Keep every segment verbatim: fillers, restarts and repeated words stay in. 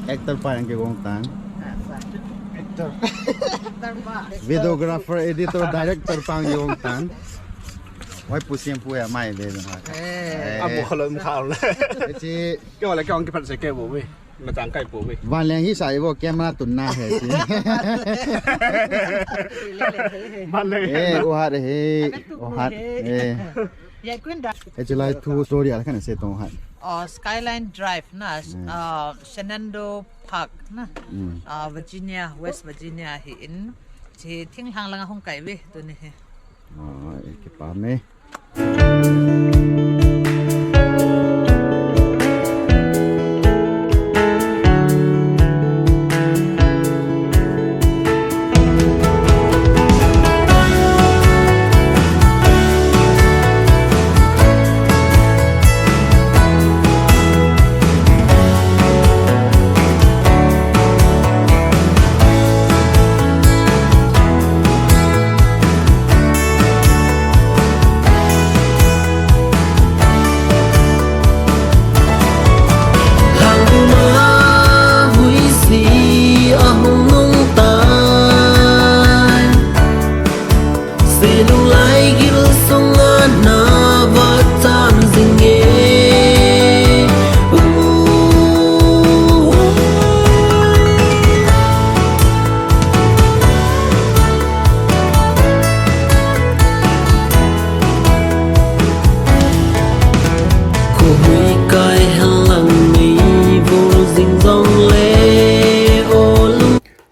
Actor pa jong kigong tan. Actor. Videographer, editor, director pa jong kigong tan. Oi, pu siam pu ya mai de. Eh. Abu khalom khal. Chi. Kei wala kei ong kei phat se kei bo ve. Machang kai po ve. Vanleng hi sa ivo camera tun na he chi. Vanleng. Eh, u hat he. U hat. Eh. He chi lai thu story a kan se tong hat. Oh, Skyline Drive na, uh, Shenandoah Park na, uh, Virginia, West Virginia hi in. Chi thinglhang langa hung kai ve tuni hi. Ah, eh, kipa me.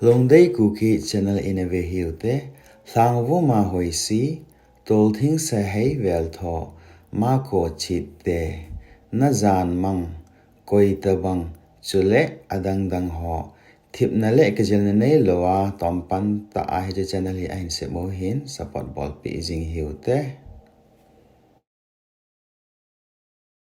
Lungdei Kuki channel in a ve hiu te, Lhangvuma Hoisi, Tolthingse Heiveltho, Mako Chit te, Najan Mang, Koitabang, chule adang dang ho. Thipna le kijilna neilou a, tompan ta a hiche channel hi ahin sem u hin, support bolpeh jing hiu te.